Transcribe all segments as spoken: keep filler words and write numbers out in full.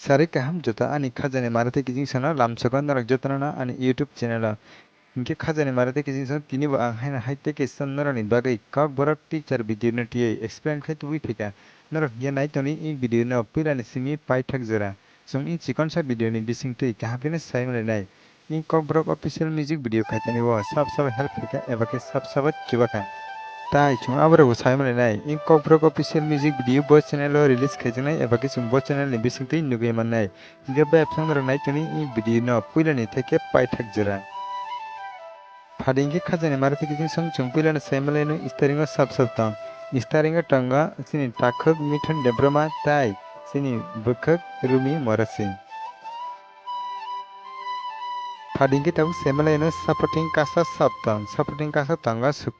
Sari kaham joto ani khajani mara tei kiching sano lamsogo norok jotono no ani YouTube channel o. Hinkhe khajani mara tei kiching sano tini bo ang haino hai tei kaisa norokni bagwi Kokborok teacher video no twiwi explain khai tubui phika. Norok hinkhe nai tongdi i video no puilani simi paithak jora. Chwng i chikonsa video ni bisingtwi kaham kheno sai manlai nai. I Kokborok official music video khaitani o sab sabo help khaikha eba khe sab sabo chubakha. Tai chwng aborokbo sai manlai nai, i Kokborok official music video bo channel o release khaijaknai eba khe chwng bo channel ni bisingtwi nugwi mannai. Hinkhe bayapsang norok nai tongdi i video no puilani thai khe paithak jora. Phadi hinkhe khajani mara tei kiching song chwng puilano sai manlaino starring o sab sab tong. Starring o tongo chini takhuk Mithun Debbarma tai chini bwkhwk Rumi Morasing. Phadi hinkhe tabuk sai manlaino supporting cast o sab tong. Supporting cast o tongo suk-,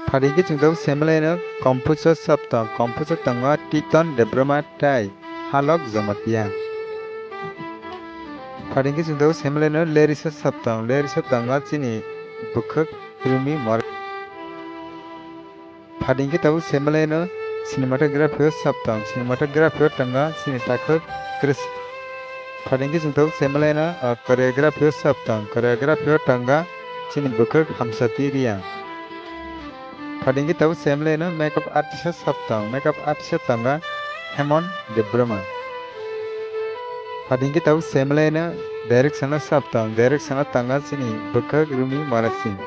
phadi hinkhe chwng tabuk sai manlaino composer sab tong. Composer tongo Titon Debbarma tai Halok Jamatia. Phadi hinkhe chwng tabuk sai manlaino lyrics o sab tong. Lyrics o tongo chini bwkhwk Rumi Mor-, phadi hinkhe tabuk sai manlaino cinematography o sab tong. Cinematography o tongo chini takhuk Chris. Phadi hinkhe chwng tabuk sai manlaino, ah, choreography o sab tong. Choreography o tongo chini bwkhwk Hamsati Reang. Phadi hinkhe tabuk sai manlaino makeup artist o sab tong. Makeup artist o tongo Hemon Debbarma. Phadi hinkhe tabuk sai manlaino direction o sab tong. Direction o tongo chini bwkhwk Rumi Morasing.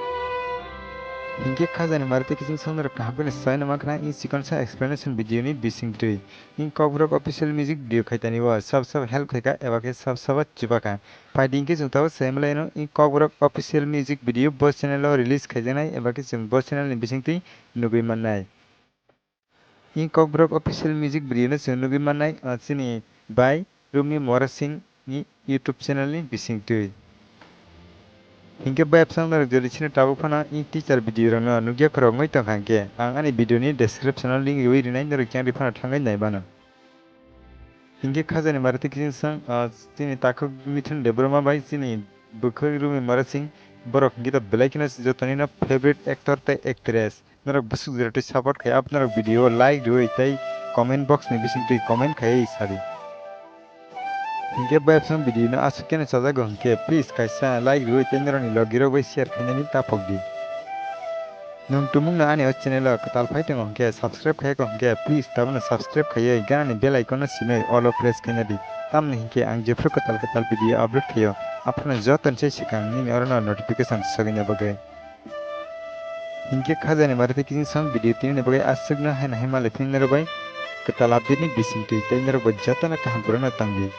Hinkhe khajani mara tei kiching song norok kaham kheno sai mankhna i chikonsa explanation video ni bisingtwi. I Kokborok official music video khaitani o sab sabo help khaikha eba khe sab sabo chubakha. Phadi hinkhe chwng tabuk sai manlaino i Kokborok official music video bo channel o release khaijaknai eba khe chwng bo channel ni bisingtwi nugwi mannai. I Kokborok official music video no chwng nugwi mannai, ah, chini bai Rumi Morasing ni YouTube channel ni bisingtwi. Hinkhe bayapsang norok jodi chini tabuk phano i teacher video rok no nugya khorok wngwi tongkha hinkhe ang ani video ni description o link riwi rinai norok yang ri phano thangwi nai mano. Hinkhe khajani mara tei kiching song, ah, chini takhuk Mithun Debbarma bai chini bwkhwk Rumi Morasing borok hinkhe to belai kheno jotoni no favorite actor tei actress. Norok bwswk jora twi support khai abo norok video o like riwi tei comment box ni bisingtwi comment khaiwi sadi. Hinkhe bayapsang video no aswk kheno chajago hinkhe please kaisa like riwi tei norokni logirok bai share khainani taphok di. Nwng tumungno ani o channel o kwtal phai tongo hinkhe subscribe khaiya kho hinkhe please tabukno subscribe khaiwi ganani bell icon no sinwi all o press khaina di. Tamni hinkhe ang jephru kwtal kwtal video upload khaio aphano joto ni sai swkang nini oro no notification sogwina bagwi. Hinkhe khajani mara tei kiching song video tini ni bagwi aswkno haino hai malai phini norok bai kwtal update ni bisingtwi tei norok bai jotono kaham kwrwngno tangdi.